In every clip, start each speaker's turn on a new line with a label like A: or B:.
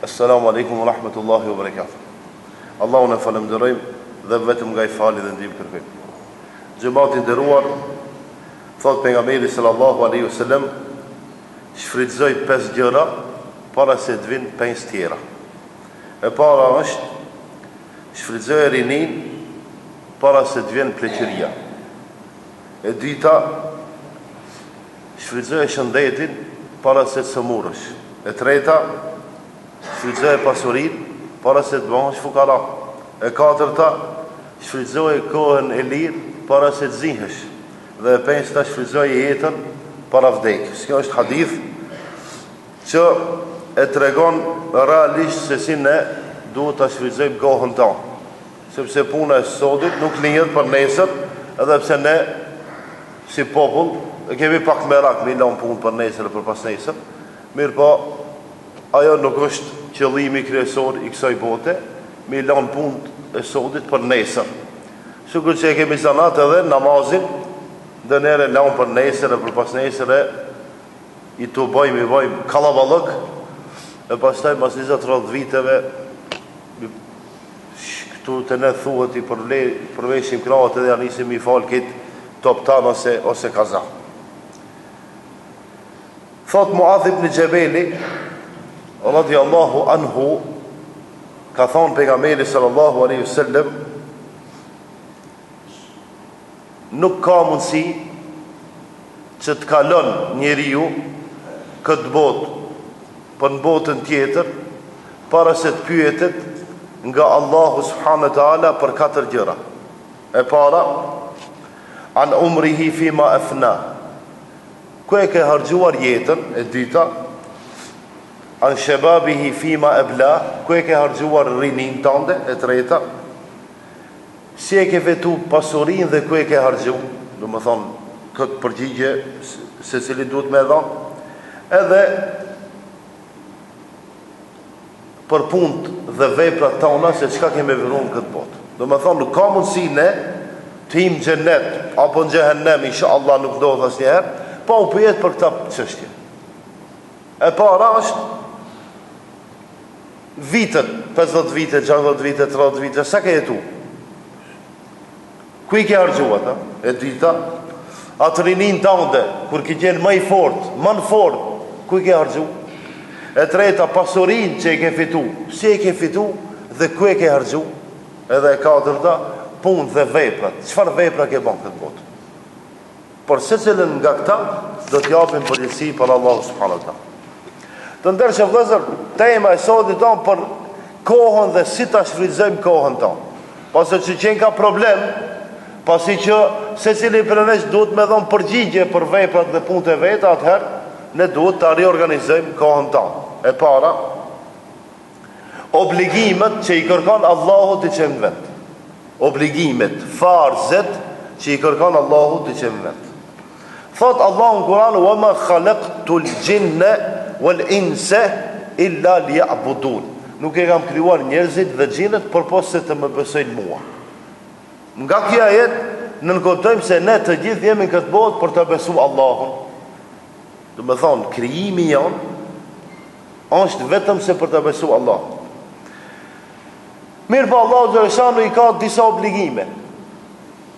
A: Assalamu alaikum wa rahmatullahi wa barakatuh. Allahun e falënderojmë dhe vetëm nga ai falje dhe ndihmë kërkojmë. Xhemat i nderuar, thot pejgamberi sallallahu alaihi wasallam, shfrytëzoj pesë gjëra para se të vinë pesë tjera. E para është shfrytëzoje rininë para se të vjen pleqëria. E dyta, shfrytëzoje shëndetin para se të sëmuresh. E treta, shfrytëzoje pasurinë para se të bëhesh fukara. E katërta, shfrytëzoje kohën e lirë para se të zihesh. Dhe e pesta, shfrytëzoje jetën para vdekjes. Kjo është hadith që e tregon realisht se si ne duhet ta shfrytëzojmë kohën tonë. Sepse puna e sotit nuk lihet për nesër, edhe pse ne si popull e kemi pak merak me i lanë punë për nesër e për pasnesër, mirëpo ajo nuk është qëllimi kryesor i kësaj bote, me i lanë punë e sotit për nesër. Sikur që e kemi zanat edhe namazin, ndonjëherë e lamë për nesër e për pasnesër e i tubojmë, i bojmë kallaballëk, e pastaj mas 20-30 viteve Këtu te ne thuhet i përvle, përveshim krahët edhe ja nisim i fal kit toptan ose ose kaza. Thot Muadh ibn Xhebeli radiallahu anhu ka thonë pejgamberi sallallahu alaihi wasallam nuk ka mundësi që të kalon njeriu këtë botë për në botën tjetër para se të pyetet nga Allahu subhanahu wa taala për katër gjëra. E para, an umrihi fima afna. Ku e ke harxhuar jetën? E dyta, an shababihi fima abla. Ku e ke harxhuar rininë tënde? E treta, si e ke fitu pasurinë dhe ku e ke harxhu? Domethonë, këtë përgjigje secili duhet me e dhanë. Edhe për punët dhe veprat tona se çka kemi vepru në këtë botë. Domethonë, nuk ka mundësi ne të him në xhennet apo në xhehennem, inshallah nuk ndodh asnjëherë, pa u pyet për këta çështje. E para është vitet, 50 vite, 60 vite, 30 vite, sa ke jetu? Ku i ke harxhu ata? E dyta, atë rininë tande, kur ke qenë më i fort, më në formë, ku i ke harxhu? E treta, pasurinë që e ke fitu, si e ke fitu dhe ku e ke harxhu? Edhe e katërta, punë dhe veprat, çfarë vepra ke bën këtë botë? Për secilën nga këta do të japim përgjegjësi para Allahut subhanahu wa taala. Të ndershëm vëllezër, tema e sotit tonë për kohën dhe si ta shfrytëzojmë kohën tonë. Pasi që qenka problem, pasi që secili prej nesh duhet me dhonë përgjigje për veprat dhe punët e veta, atëherë ne duhet ta riorganizojmë kohën tonë. E para, Obligimet që i kërkon Allahu t'i çojmë në vend. Obligimet, farzet që i kërkon Allahu t'i çojmë në vend. Thot Allahu në Kur'an: "Wa ma khalaqtul jinna wal insa illa liya'budun." Nuk e kam krijuar njerëzit dhe xhinët përpos se të më besojnë mua. Nga ky ajet nënkuptojmë se ne të gjithë jemi në këtë botë për të besuar Allahun. Domethonë, krijimi jonë është vetëm se për të besu Allahun. Mirëpo Allahu xheleshanuhu i ka disa obligime,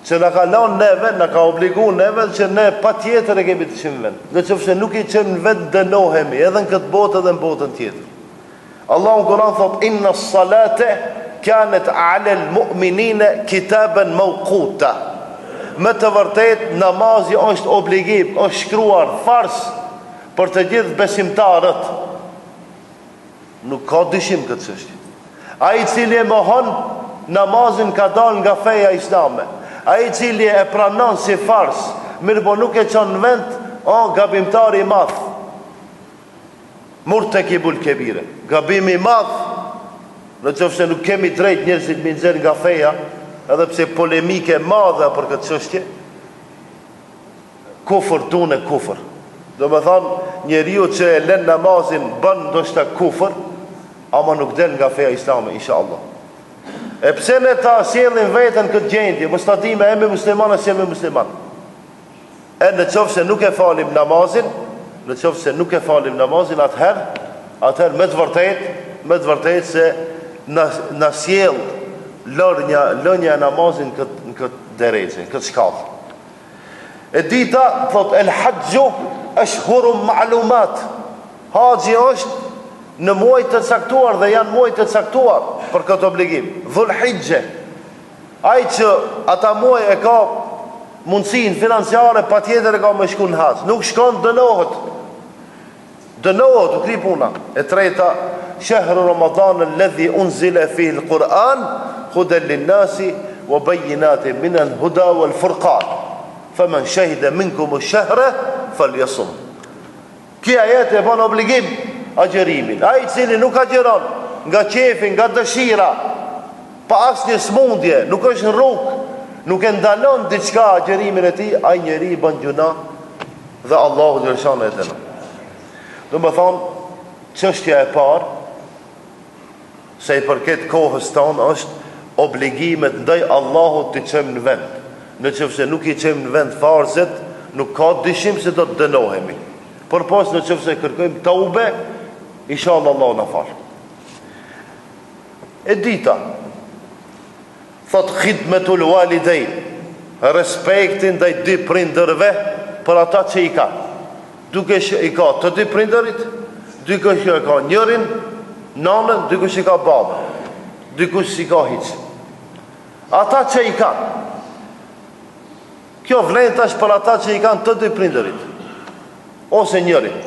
A: që na ka lanë neve, na ka obligu neve, që ne patjetër e kemi të çojmë në vend. Në qoftë se nuk i çojmë në vend, dënohemi, edhe në këtë botë edhe në botën tjetër. Allahu në Kur'an thot inna salate kanet ala al mu'minina kitaban mawquta. Me të vërtet namazi është obligim, është shkruar farz për të gjithë besimtarët. Nuk ka dyshim këtë çështje. Ai i cili e mohon namazin ka dalë nga feja islame. Ai i cili e pranon si farz, mirëpo nuk e çon në vend, o gabimtar i madh. Murtekibul kebire, gabim i madh, në qoftë se nuk kemi drejt njerëzit me i nxjerr nga feja, edhe pse polemike e madhe për këtë çështje, kufër dune kufër. Domethonë, njeriu që e len namazin bën ndoshta kufër, ama nuk del nga feja islame, insha Allah. E pse ne ta sjellim veten këtë gjendje, mos ta dimë a jemi musliman a s'jemi musliman. E në qoftë se nuk e falim namazin, në qoftë se nuk e falim namazin, atëherë, atëherë me të vërtetë. me të vërtetë se na, na sjell lërnja, lënja e namazit në këtë, në këtë derexhe, në këtë shkallë. E dyta, thot, el haxhu eshhurun ma'lumat. Haxhi është në muaj të caktuar dhe janë muaj të caktuar për këtë obligim. Dhul hixhe. Ai që ata muaj e ka mundësinë financiare, patjetër e ka me shku në haxh. Nuk shkon, dënohet. Dënohet, u kry puna. E treta, shehru Ramadan alladhi unzila fihi al-Quran hudan lin-nasi wa bayyinatin min al-huda wal-furqan. Faman shahida minkum ash-shahra falyasum. Ky ajet e bën obligim agjërimin. Ai i cili nuk agjëron nga qefi, nga dëshira, pa asnjë smundje, nuk është në rrugë, nuk e ndalon diçka agjërimin e tij, ai njeri bën gjynah dhe Allahu xheleshanuhu e dënon. Domethonë, çështja e parë, sa i përket kohës tonë, është obligimet ndaj Allahut t'i çojmë në vend. Në qoftë se nuk i çojmë në vend farzet, nuk ka dyshim se do të dënohemi. Përpos në qoftë se kërkojmë teube, inshallah Allahu na fal. E dyta, Thotë khidmetul walidejn, respekti ndaj dy prindërve për ata që i kanë. Dikush i ka të dy prindërit, dikush e ka njërin, nanën, dikush i ka babën, dikush s'i ka hiç. Ata që i kanë. Kjo vlen tash për ata që i kanë të dy prindërit ose njërin.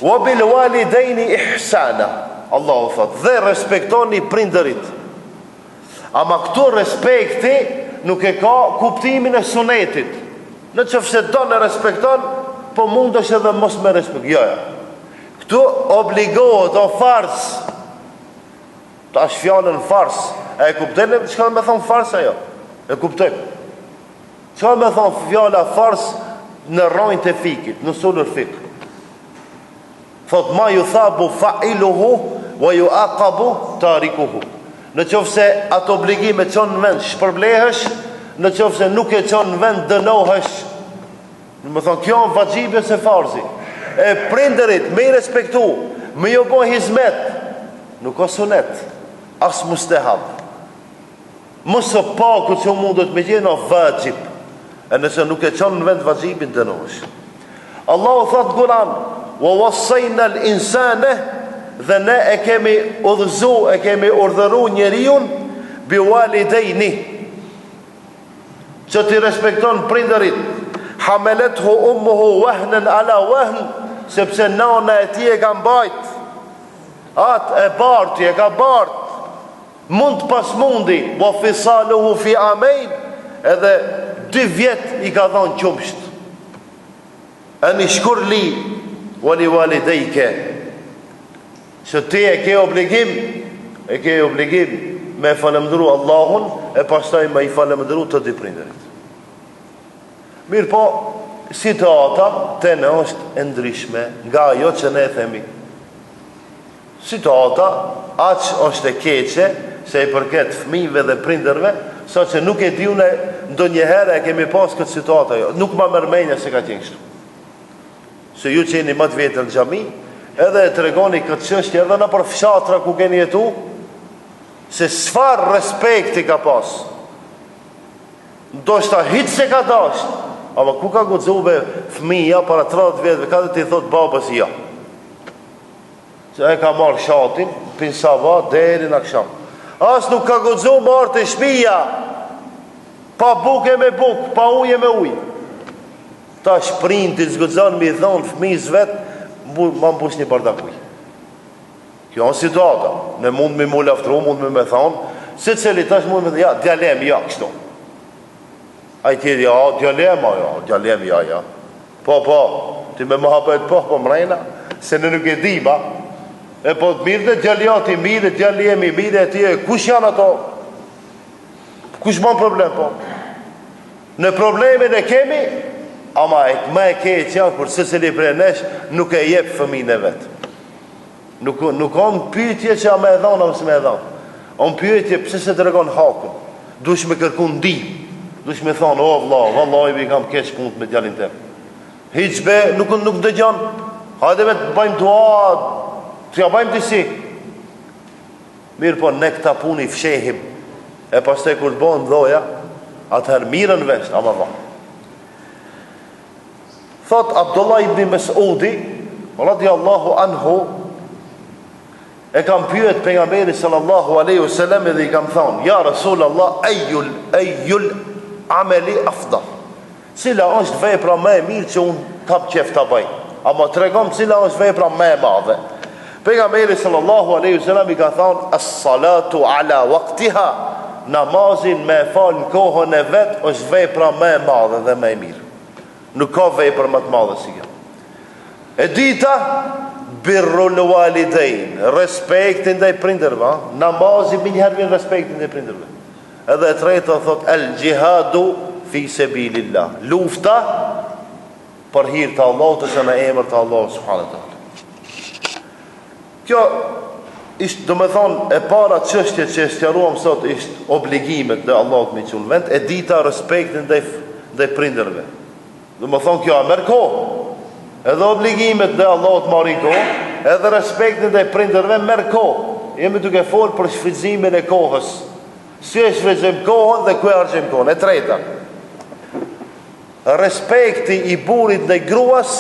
A: Wa bil walidejni ihsana. Allahu thot, dhe respektoni prindërit. Ama këtu respekti nuk e ka kuptimin e sunetit. Në qoftë se don e respekton, po mundesh edhe mos me respekt. Jo, jo. Këtu obligohet o farz. Tash fjalën farz, a e kuptojmë çka do me thonë farz ajo? E kuptojmë. Çka do me thonë fjala farz në rrënjët e fikhit, në usulul fikh. Thot ma juthabu fa'iluhu wa juaqabu tarikuhu. Në qoftë se atë obligim e çon në vend, shpërblehesh, në qoftë se nuk e çon në vend, dënohesh. Domethonë, kjo është vaxhibi ose farzi. E prindërit, me i respektu, me ju bo hizmet, nuk o sunet, as mustehab. Më së paku që mundet me qenë, o vaxhib. E nëse nuk e çon në vend vaxhibin, dënohesh. Allahu thotë n'Kuran, wa wassajna al-insane, dhe ne e kemi udhëzu, e kemi urdhëru njeriun, bi walidejni, që t'i respekton prindërit, hamelethu ummuhu wahnen ala wahn, sepse nana e tij e ka mbajt, atë e barti, e ka bart, mund pas mundi, wa fisaluhu fi amejn, edhe dy vjet i ka dhonë qumsht. Enishkur li, wa li walidejke, Që ti e ke obligim, e ke obligim me e falëndru Allahun e pastaj me i falëndru të dy prindërit. Mirëpo, situata te ne është e ndryshme nga ajo që ne themi. Situata aq është e keqe sa i përket fëmijëve dhe prindërve, saqë nuk e di unë ndonjëherë e kemi pas këtë situatë ajo. Nuk ma merr mendja se ka qenë kështu. Se ju që jeni më të vjetër në xhami, edhe e tregoni këtë çështje edhe nëpër fshatra ku keni jetu, se çfarë respekti ka pas. Ndoshta hiç s'e ka dasht, ama ku ka guxu be fëmija para 30 vjetëve, ka dhe t'i thot babës jo. Se e ka marrë shatin, pin sabah deri në aksham. As nuk ka guxu me ardh te shpia, pa bukë e me bukë, pa ujë e me ujë. Tash prindi s'guxon me i thonë fëmijës vet, ma mbush një bardak ujë. Kjo është situata. Ne mund me mu laftru, mund me me thonë, secili tash mund me thonë, ja, djali jem, ja, kështu. Ai tjetri, ja, djali jem, ja, djali jem, ja, ja. Po, po, ti me muhabet, po, po, mrena, se ne nuk e di, ba. E po, të mirë dhe djali jat i mirë, djali jem i mirë, e ti, e kush janë ato? Kush ban problem, po? Ne problemin e kemi, ama e, më e keqja, kur secili prej nesh nuk e jep fëmijën e vet. Nuk, nuk o në pyetje që a me e dhanë, a mos me e dhanë. O në pyetje pse s'e tregon hakun. Dush me kërku ndihmë. Dush me thonë, o vlla, vallai i kam keq punët me djalin tem. Hiç be, nuk, nuk dëgjon. Hajde me të bëjmë dua. T'ja bajmë disi. Mirëpo, ne këta punë i fshehim. E pastaj kur të bëhen dhoja, atëherë mirren vesh, ama va. Thot Abdullah ibn Mesudi, radiallahu anhu, e kam pyet pejgamberin sallallahu alaihi wasallam edhe i kam thonë, ja Rasul Allah, ejjul, ejjul ameli afdal. Cila është vepra më e mirë që unë kam qef ta bëj? A ma tregon cila është vepra më e madhe? Pejgamberi sallallahu alaihi wasallam i ka thonë, as-salatu ala waqtiha, namazin me e fal në kohën e vet është vepra më e madhe dhe më e mirë. Nuk ka vepër më të madhe si kjo. E dyta, birrul walidain, respekti ndaj prindërve, namazi menjëherë vjen respekti ndaj prindërve. Edhe e treta thot el jihadu fi sabilillah. Lufta për hir të Allahut ose në emër të Allahut subhanahu wa taala. Kjo ishte, domethonë, e para çështje që e sqaruam sot ishte obligimet ndaj Allahut me i çu në vend, e dyta respektin ndaj ndaj prindërve. Domethonë kjo a merr kohë. Edhe obligimet ndaj Allahut marrin kohë, edhe respektin ndaj prindërve merr kohë. Jemi duke folë për shfrytëzimin e kohës. Si e shfrytëzojmë kohën dhe ku e harxhojmë kohën. E treta, Respekti i burrit ndaj gruas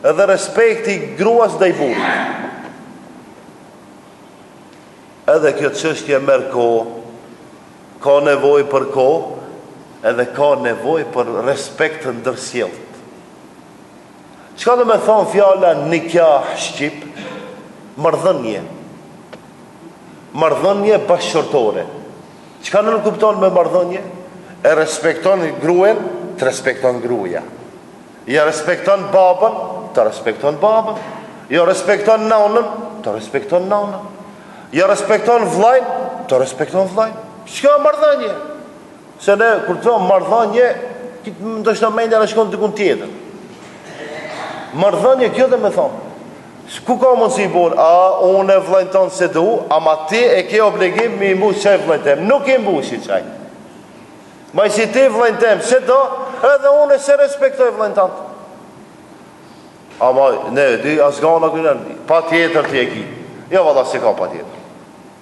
A: dhe respekti i gruas ndaj burrit. Edhe kjo çështje merr kohë, ka nevojë për kohë, edhe ka nevojë për respekt të ndërsjelltë. Çka do me thonë fjala nikah shqip? Marrëdhënie. Marrëdhënie bashkëshortore. Çka nënkupton me marrëdhënie? E respekton gruen, të respekton gruaja. Ja respekton babën, të respekton babën. Ja respekton nanën, të respekton nanën. Ja respekton vllajn, të respekton vllajn. Çka marrëdhënie? Se ne kur të thomë marrëdhënie, ndoshta mendja na shkon dikun tjetër. Marrëdhënie kjo do me thonë. Ku ka mundësi burrë, a unë e vllajn tond s'e du, ama ti e ke obligim me i mbush çaj vllajn tem, nuk e mbushi çaj. Ma si ti vllajn tem s'e do, edhe unë s'e respektoj vllajn tond. Ama ne di azgana kënë, patjetër ti e ki. Jo valla s'e ka patjetër.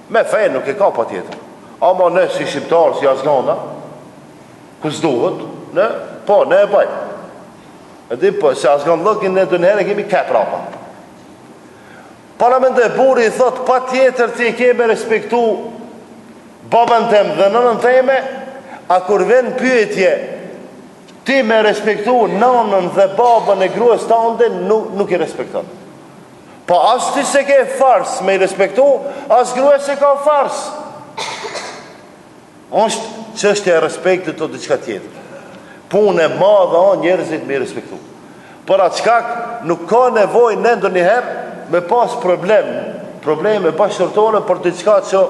A: Me fe nuk e ka patjetër. Ama ne si shqiptar, si azgana, ku s'duhet, ne, po, ne e bajmë. E di, po, se azganllëkin ne ndonjëherë kemi ke prapa. Paramendo burri i thot, patjetër ti e ke me respektu babën tem dhe nënën teme, a kur vjen pyetje, ti me respektu nënën dhe babën e grues tande, nuk, nuk i respekton. Po as ti s'e ke farz me i respektu, as gruaja s'e ka farz. Është çështja e respektit o diçka tjetër. Punë e madhe o njerëzit me i respektu. Për atë shkak nuk ka nevojë ne ndonjëherë me pas problem, probleme bashkëshortore për diçka që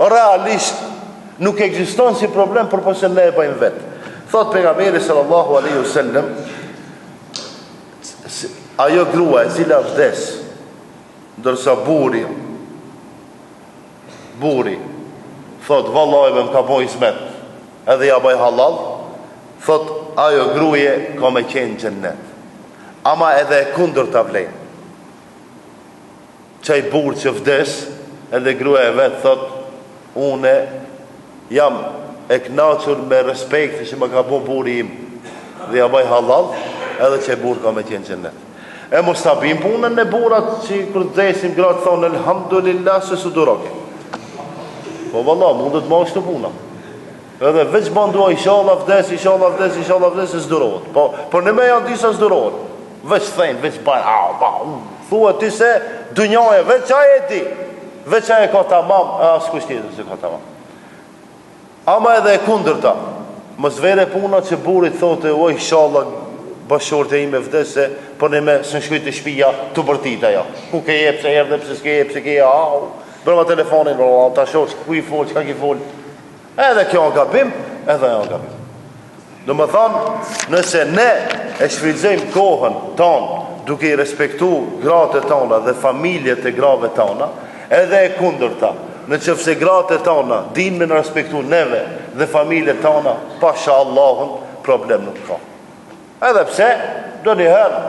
A: realisht nuk ekziston si problem përpos se ne e bëjmë vetë. Thot pejgamberi sallallahu alaihi wasallam ajo grua e cila vdes ndërsa burri Burri, thot, vallai më ka bo hizmet, edhe ja baj hallall, thot, ajo gruje ka me qenë n'xhennet. Ama edhe e kundërta vlen. Qaj burrë që vdes, edhe gruaja e vet thot, une jam e knaqur me respektin që më ka bo burri im, dhe ja baj hallall, edhe qaj burrë ka me qenë n'xhennet. E mos ta bim punën ne burrat që kur të vdesim gratë thonë elhamdulillah se s'u duroke. Po valla, mundet më ashtu puna. Edhe veç ban dua inshallah vdes, inshallah vdes, inshallah vdes se s'durohet. Po, por në me janë disa s'durohet. Veç thejnë, veç bajnë, au, ba, u. Thua ti se dynjaja veç ai e di. Veç ai e ka tamam, e askush tjetër s'e ka tamam. Ama edhe e kundërta, mos vere puna që burri thotë o ishalla bashkëshortja ime vdes se po ne me s'më shkoj te shtëpia tu bërtit ajo. Ku ke je pse erdhe pse s'ke je pse ke au. Bërma telefonin, bro, ta shoh ku i fol, çka ki fol. Edhe kjo është gabim, edhe ajo është gabim. Domethonë, nëse ne e shfrytëzojmë kohën tonë duke i respektu gratë tona dhe familjet e grave tona, edhe e kundërta, në qoftë se gratë tona dinë me na respektu neve dhe familjet tona, pasha Allahun, problem nuk ka. Edhe pse, ndonjëherë,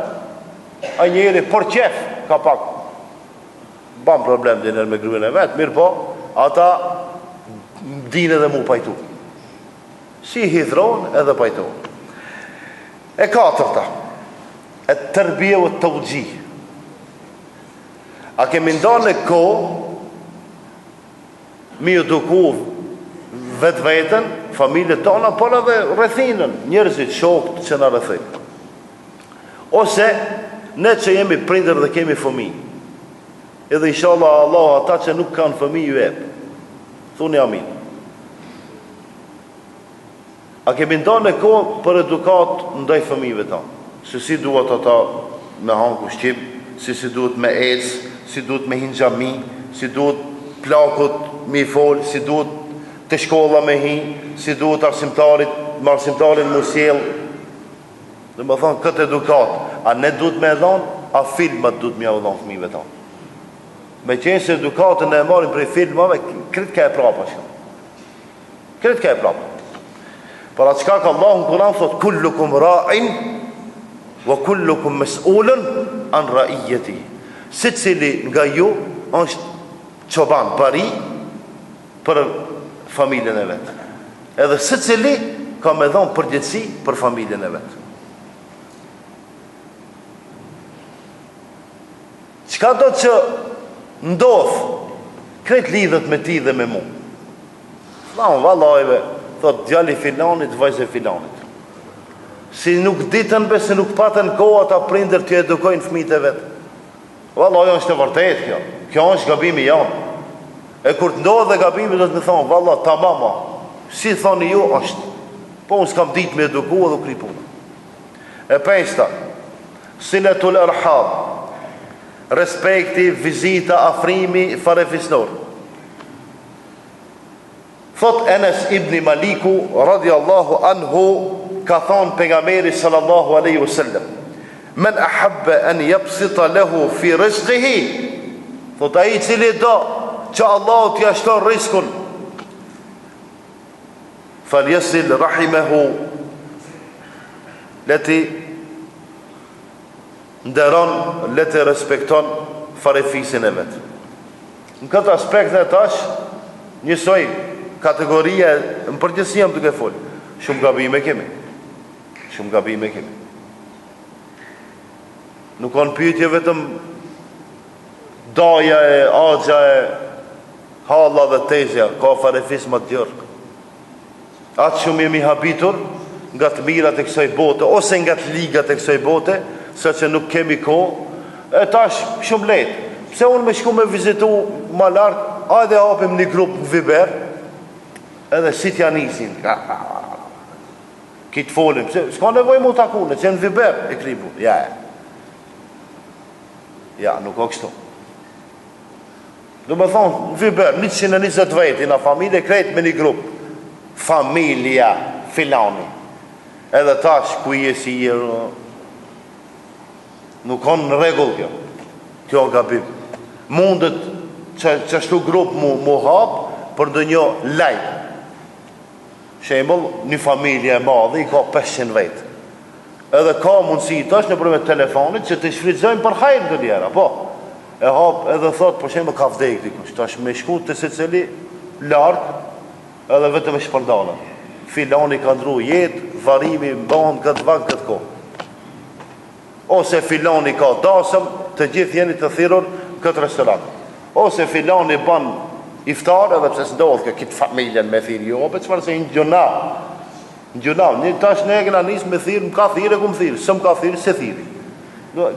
A: ai njeri për qef ka pak. Ban problem ndonjëherë me gruen e vet, mirëpo, ata dinë edhe mu pajtu. Si hidhron edhe pajtohen. E katërta, et-terbije ve tevxhih. A kemi nda ne kohë mi eduku vetveten, familjet tona, por edhe rrethinën, njerëzit, shokët që na rrethojnë. Ose ne që jemi prindër dhe kemi fëmijë. Edhe inshallah Allahu ata që nuk kanë fëmijë ju jep. Thuni amin. A kemi nda ne kohë për edukatë ndaj fëmijëve tanë? Se si duhet ata me hangër ushqim, se si duhet me ecë, si duhet me hi n'xhami, si duhet plakut me i fol, si duhet te shkolla me hi, si duhet arsimtarit, me arsimtarin mu sjell. Domethonë këtë edukatë, a ne duhet me e dhonë, a filmat duhet me jau dhonë fëmijëve tanë? Meqenëse edukatën e marrim prej filmave, krejt ka e prapa shkon. Krejt ka e prapa. Për atë shkak Allahu në Kur'an thot kullukum ra'in wa kullukum mas'ulun an ra'iyati. Secili nga ju është çoban bari për familjen e vet. Edhe secili ka me dhon përgjegjësi për familjen e vet. Çka do që ndodh, krejt lidhet me ti dhe me mu. Thamë, vallajve, thot, djali filanit, vajza e filanit. Si nuk ditën be, se nuk patën kohë ata prindër t'i edukojnë fmijt e vet. Vallaj, është e vërtet kjo. Kjo është gabimi jonë. E kur të ndodhë dhe gabimi, do të me thonë, valla, tamam, si thoni ju, është. Po unë s'kam ditë me eduku edhe u kry puna. E pesta, siletul erham, respekti, vizita, afrimi, farefisnor. Thot Enes ibn Maliku radiallahu anhu ka thonë pejgamberi sallallahu alaihi wasallam Men ahabba an yabsita lahu fi rizqihi Thot ai i cili do që Allahu t'ia shton rizkun Fal yasil rahimahu Le t'i nderon, le të respekton farefisin e vet. Në këtë aspekt ne tash njësoj kategoria në përgjithësi jam duke fol. Shumë gabime kemi. Shumë gabime kemi. Nuk kanë pyetje vetëm daja e axha e halla dhe tezja, ka farefis më të gjerë. Aq shumë jemi habitur nga të mirat e kësaj bote ose nga të ligat e kësaj bote, saqë nuk kemi kohë. E tash shumë lehtë. Pse unë me shku me vizitu ma larg, ajde hapim një grup në Viber, edhe si t'ja nisin. Kitë folim, pse s'ka nevojë mu taku, në që në Viber e kribu. Ja, ja, nuk o kështu. Domethonë, në Viber, 120 veti në familje, krejt me një grup. Familja, filani. Edhe tash, ku je si je, nuk ka në rregull kjo. Kjo gabim. Mundet që, qashtu grup mu, mu hap për ndonjë lajm. Shembull, një familje e madhe i ka 500 vetë. Edhe ka mundësi tash nëpërmjet telefonit që të shfrytëzojmë për hajr ndonjëherë, po. E hap edhe thot, për shembull ka vdekë dikush, tash me shku te secili larg, edhe vetëm e shpërndanë. Filani ka ndru jetë, varrimi mbahet këtë vakt këtë kohë. Ose filani ka dasëm, të gjithë jeni të thirrur në këtë restoran. Ose filani ban iftar, edhe pse s'ndodh kjo kitë familjen me thirr, jo, be çfarë se n'gjynah. N'gjynah, një tash ne kena nis me thirr, më ka thirr e kum thirr, s'më ka thirr s'e thirri.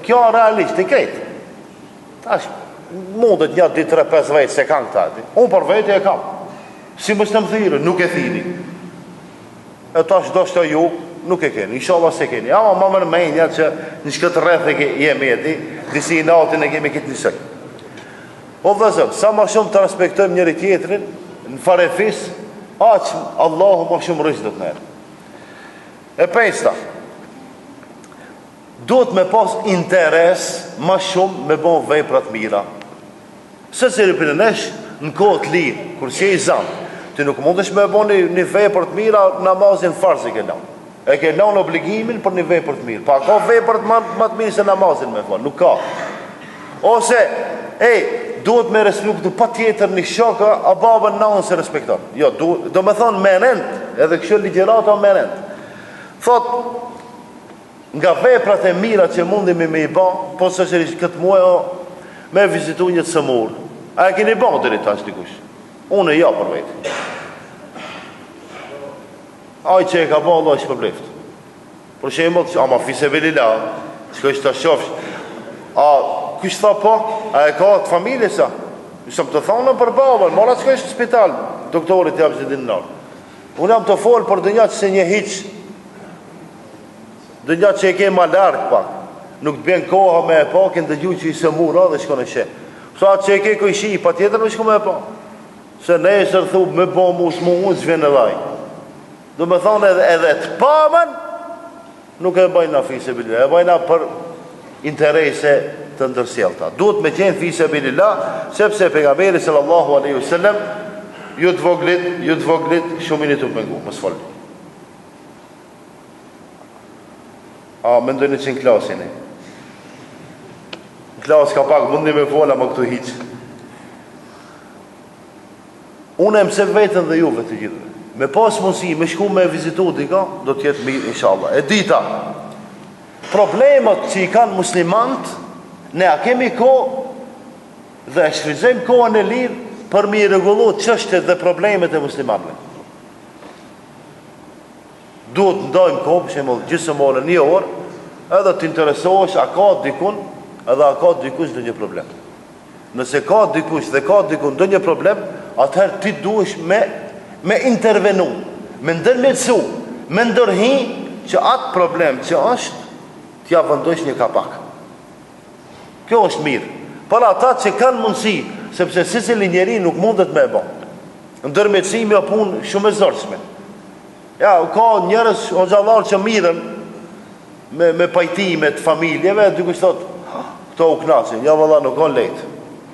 A: Kjo realisht e krejt. Tash mundet një, 2, 3, 5 vetë se kanë këta. Unë për vete e kam. Si mos të më thirrë, nuk e thirri. E tash ndoshta ju nuk e keni, inshallah s'e keni. Ama ma merr menja që në këtë rreth e ke, jemi e di, disi inatin e kemi këtë njësoj. O vëllezër, sa ma shumë të respektojmë njëri tjetrin në farefis, aq Allahu ma shumë rizk do të na jep. E pesta, duhet me pas interes ma shumë me bo vepra të mira. Secili prej nesh në kohë të lirë, kur s'je i zanë, ti nuk mundesh me bo një, një vepër të mirë, namazin farz e ke lanë. E ke lanë obligimin për një vepër të mirë. Pa ka vepër të ma, ma të mirë se namazin me fal, nuk ka. Ose, ej, duhet me respektu patjetër një shok a babën nanën s'e respekton. Jo, du, do me thonë me rend, edhe kështu ligjërata me rend. Thot, nga veprat e mira që mundemi me i ba, posaçërisht këtë muaj, o, me vizitu një të sëmurë. A e keni ba deri tash dikush? Unë jo për vete. Ai që e ka ba, Allahu e shpërbleftë. Për shembull, ama fi sebililah, shkojsh ta shofsh. A kush tha po? A e ka të familjes a? S'jam tu thonë për babën, mora të shkojsh në spital, doktorit t'jap çdo dinar. Unë jam tu folë për dynja që s'e njeh hiç. Dynja që e ke ma larg pak. Nuk të bjen koha me e pa, ke ndëgju që i sëmurë dhe shkon e sheh. Sa atë që e ke kojshi, patjetër me shku me e pa. Se nesër thu me bo mu s'mu unë s'vjen edhe ai. Do me thonë edhe, edhe të pamën, nuk e bajna fi sebililah, e bajna për interese të ndërsjellta. Duhet me qenë fi sebililah, sepse pejgamberi sallallahu aleyhi sallem, ju të voglit, ju të voglit, shumë jeni tu pengu, mos folni. A, mendoni që në klasë jeni? Në klasë ka pak, mundni me folë, ama këtu hiç. Unë e mësoj veten dhe juve të gjithëve. Me pas mundësi me shku me vizitu dika, do të jetë mirë inshallah. E dyta, problemet që i kanë muslimant, ne a kemi kohë dhe e shfrytëzojmë kohën e lirë për me i rregullu çështjet dhe problemet e muslimanëve. Duhet të ndajmë kohë, për shembull, gjysmë ore, një orë, edhe të interesohesh a ka dikun, edhe a ka dikush ndonjë problem. Nëse ka dikush dhe ka dikun ndonjë problem, atëherë ti duhesh me me intervenu, me ndërmjetësu, me ndërhi që atë problem që është t'ja vendojsh një kapak. Kjo është mirë. Për ata që kanë mundësi, sepse secili njeri nuk mundet me e bo. Ndërmjetësimi o punë shumë e zorshme. Ja, ka njerëz hoxhallarë që mirren me me pajtime të familjeve, dikush thot, këto u knaqin. Ja valla nuk ka lehtë.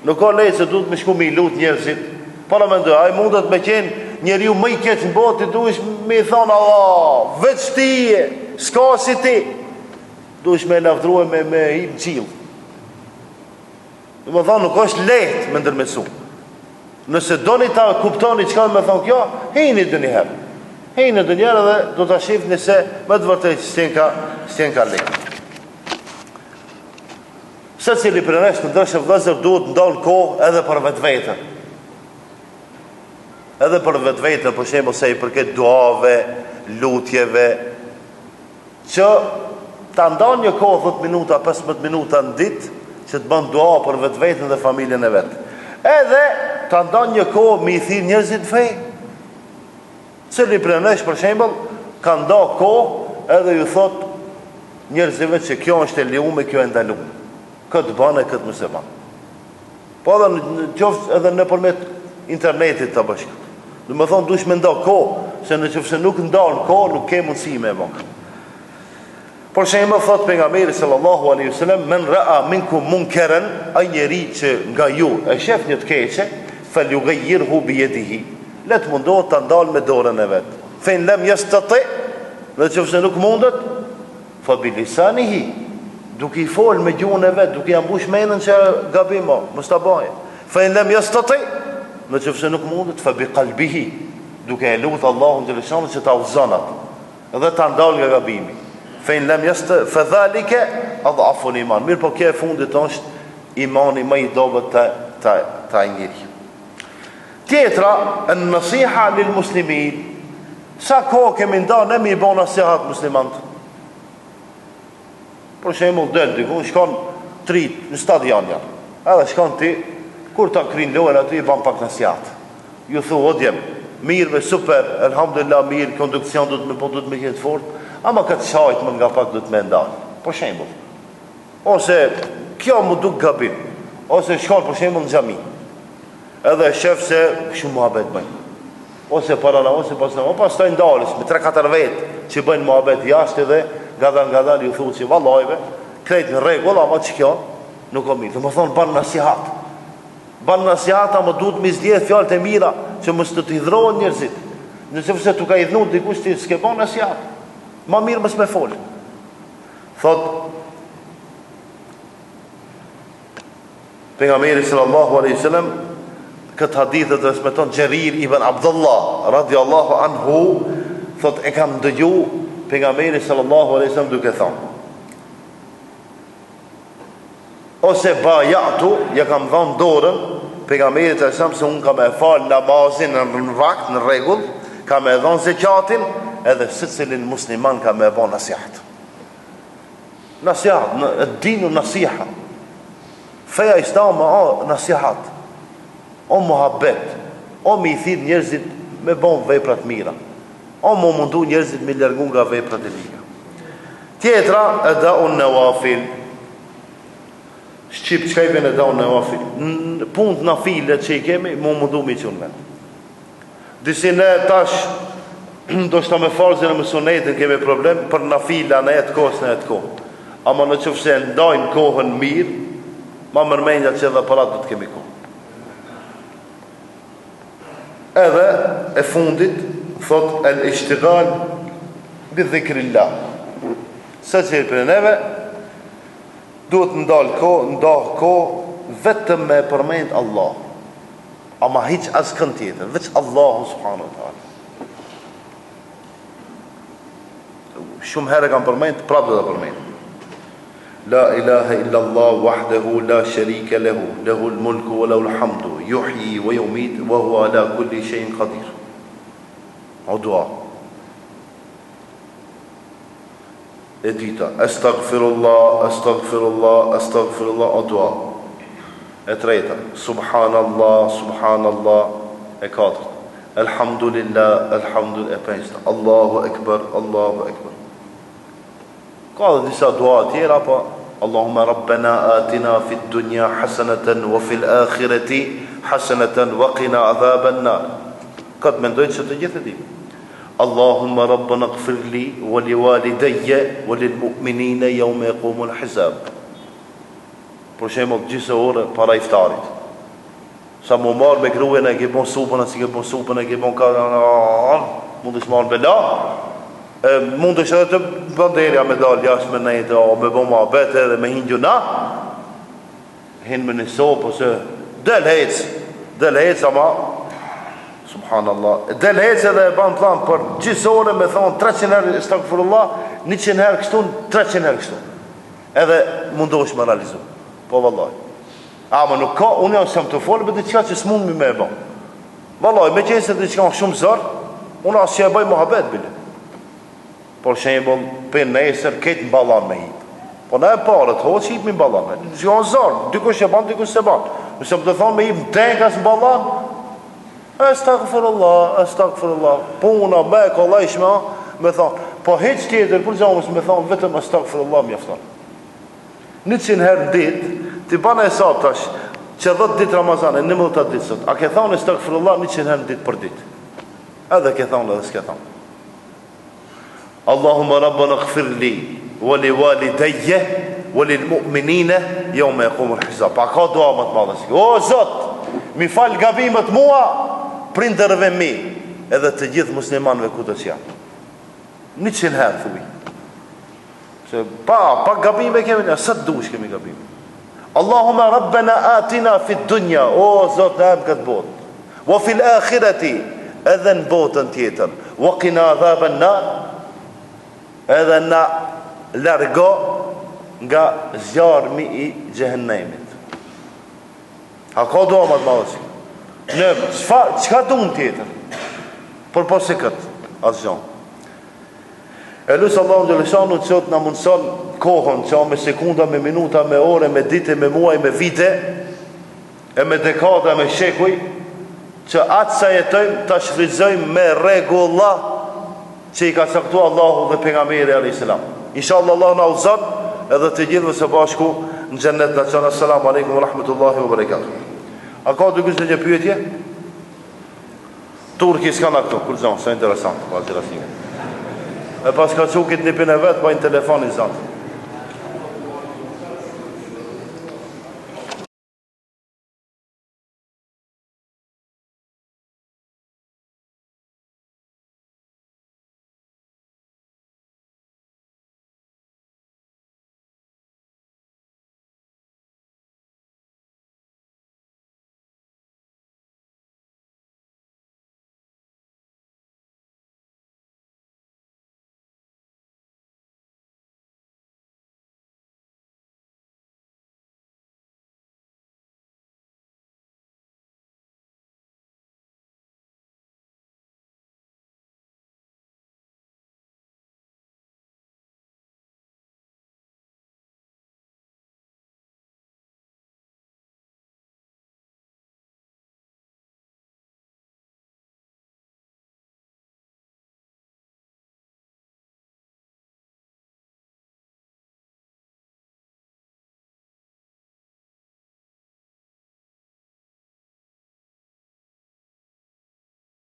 A: Nuk ka lehtë se duhet me shku me i lut njerëzit. Paramendo, ai mundet me qenë njeriu më i keq në botë, ti duhesh me i thonë Allah, veç ti je, s'ka si ti. Duhesh me e lavdrue me me hip në qiell. Domethonë, nuk është lehtë me ndërmjetësu. Nëse doni ta kuptoni çka do me thonë kjo, hini ndonjëherë. Hini ndonjëherë edhe do ta shihni se me të vërtetë s'qenka, s'qenka lehtë. Secili prej nesh të ndershëm vëllezër duhet të ndan kohë edhe për vetveten. Edhe për vetveten, për shembull sa i përket duave, lutjeve, Që ta ndan një kohë 10 minuta, 15 minuta në ditë që të bën dua për vetveten dhe familjen e vet. Edhe ta ndan një kohë me i thirr njerëzit në fe. Cili prej nesh për shembull ka nda kohë edhe ju thot njerëzve që kjo është e lejume, kjo e ndalume. Këtë bën e këtë mos e bën. Po edhe në qoftë edhe nëpërmjet internetit ta bësh këtë. Domethonë, duhesh me nda kohë, se në qoftë se nuk ndan kohë, nuk ke mundësi me e bo këtë. Për shembull, thotë pejgamberi sallallahu alaihi wasallam, men ra'a minkum munkaren, ai njeri që nga ju e shef një të keqe, fel yughayyirhu bi yadihi. Le të mundohet ta ndalë me dorën e vet. Fe in lem yastati, në qoftë se nuk mundet, Fa bi lisanihi, duke i fol me gjuhën e vet, duke ia mbush mendjen që gabim o, mos ta bëjë. Fa in lem yastati, në qoftë se nuk mundet, fa bi qalbihi, duke e lut Allahun xheleshanuhu që ta udhëzon atë dhe ta ndal nga gabimi. Fa in lem yastati, fa dhalika adhafu iman. Mirëpo kjo e fundit është imani më i dobët te te te ai njeri. Tjetra, en nasiha lil muslimin. Sa kohë kemi nda ne me i bo nasihat muslimant? Për shembull, del diku, shkon t'rijt në stadion janë. Edhe shkon ti, kur ta kryn lojën aty i ban pak nasihat. Ju thu, o djem, mirë me super, elhamdulillah mirë, konduksion duhet me po duhet me qenë fort, ama këtë shajt më nga pak duhet me ndalë. Për shembull, ose kjo m'u duk gabim, ose shkon për shembull në xhami. Edhe shef se shumë muhabet bëjnë. Ose para na, ose pas na, o pastaj ndalesh me 3-4 vetë që bëjnë muhabet jashtë edhe ngadal ngadal ju thu që vallajve, krejt në rregull, ama që kjo nuk o mirë. Domethonë ban nasihat. Ban nasihat, ama duhet me zgjedh fjalët e mira që mos të të hidhrohen njerëzit. Në qoftë se t'u ka hidhnu dikush ti s'ke ban nasihat. Ma mirë mos me fol. Thot. Pejgamberi sallallahu alaihi wasallam këtë hadith e transmeton Xherir ibn Abdullah radiallahu anhu thot e kam dëgju pejgamberin sallallahu alaihi wasallam duke thënë ose bajatu ja kam dhënë dorën pejgamberit alaihi wasallam se unë kam e fal namazin në vakt në rregull kam e dhënë zekatin edhe secilin musliman kam e bën nasihat Nasihat, ed-dinu nasiha. Feja islame o nasihat, o muhabet, o me i thirr njerëzit me bon vepra të mira, o me mundu njerëzit me largu nga veprat e liga. Tjetra, edaun nevafil. Shqip, çka i bjen edaun nevafil? Punët nafile që i kemi, me u mundu me i çu n'vend. Disi ne tash, ndoshta me farzin e me sunetin kemi problem, për nafila në jetë kohë, në jetë kohë. Ama në qoftë se e ndajmë kohën mirë, ma merr mendja që edhe për atë do të kemi kohë. Edhe e fundit, thot el ishtigal bi dhikrillah. Secili prej neve, duhet ndalë kohë, nda kohë, vetëm me përmend Allah. Ama hiç askënd tjetër, veç Allahu subhanahu wa taala. Shumë herë kam përmend, prapë do ta përmend. La ilaha illa Allah wahdahu la sharika lahu, lahu al-mulku wa lahu al-hamdu, yuhyi wa yumit wa huwa ala kulli shay'in qadir. O dua. E dyta, Estagfirullah, Estagfirullah, Estagfirullah, o dua. E treta, Subhanallah, Subhanallah. E katërt, Elhamdulillah, Elhamdulillah. E pesta, Allahu Ekber, Allahu Ekber. Ka dhe disa dua tjera, po Allahumma rabbena atina fid dunya hasanatan wa fil akhirati hasanatan wa qina adhaban nar. Këtë mendoj që të gjithë e dimë. Allahumma rabbana ighfir li wa li walidayya wa lil mu'minina yawma yaqumul hisab. Për shembull, gjysë ore para iftarit. Sa mu marr me gruen e ke bon supën, a si ke bon supën, e ke bon ka mundesh marr bela. E mundesh edhe të banderja me dal jashtë me nejtë, o me bon muhabet edhe me hi n'gjynah. Hin me një sopë ose del hec, del hec ama subhanallah. Del hec edhe e ban plan për gjysë ore me thon 300 herë estagfirullah, 100 herë kështu, 300 herë kështu. Edhe mundohesh me realizu. Po vallahi. Ama nuk ka, unë jam s'jam tu folë për diçka që s'mundmi me e bë. Vallahi, me qenë se diçka shumë zor, unë as që e bëj muhabet bile. Për shembull, për nesër këtë në ballan me hip. Po na e parët, hoqë hipmi në ballan. Diçka zor, dikush e ban, dikush s'e ban. Nëse më të thonë me hip në tenkas në ballan, Estagfirullah, estagfirullah. Puna më e kollajshme, me thonë, po hiç tjetër, për gjamës me thonë, vetëm estagfirullah mjafton. 100 herë në ditë, ti ban hesap tash, që 10 ditë Ramazan e 11 ditë sot, a ke thonë estagfirullah 100 herë në ditë për ditë? Edhe ke thonë edhe s'ke thonë. Allahumma rabbana ighfir li wa li walidayya wa lil mu'minina yawma yaqumul hisab. Pa ka dua më të madhe se kjo. O Zot, mi fal gabimet mua, prindërve mi, edhe të gjithë muslimanëve kudo që janë. 100 herë thuj. Se pa, pa gabime kemi, ne, sa të dush kemi gabime. Allahumma rabbena atina fit dunja, o Zot na jep këtë botë. Wa fil akhirati, edhe në botën tjetër. Wa qina adhaban nar, edhe na largo nga zjarmi i xhehenemit. A ka dua më të madhe se kjo? Ne, çfarë, çka duam tjetër? Përpos se këtë, asgjë. E lus Allahun xheleshanuhu që të na mundëson kohën që me sekunda, me minuta, me ore, me ditë, me muaj, me vite, e me dekada, me shekuj, që atë sa jetojmë ta shfrytëzojmë me rregulla që i ka caktuar Allahu dhe pejgamberi alayhis salam. Inshallah Allahu na udhëzon edhe të gjithëve së bashku në xhennet na çon. Assalamu alaikum wa rahmetullahi wa barakatuh. A ka dikush ndonjë pyetje? Turki s'ka në këtu, kur zonë, sa interesant, pa gjëra si. E pas ka çu këtë nipin e vet, pa një telefon i zanë.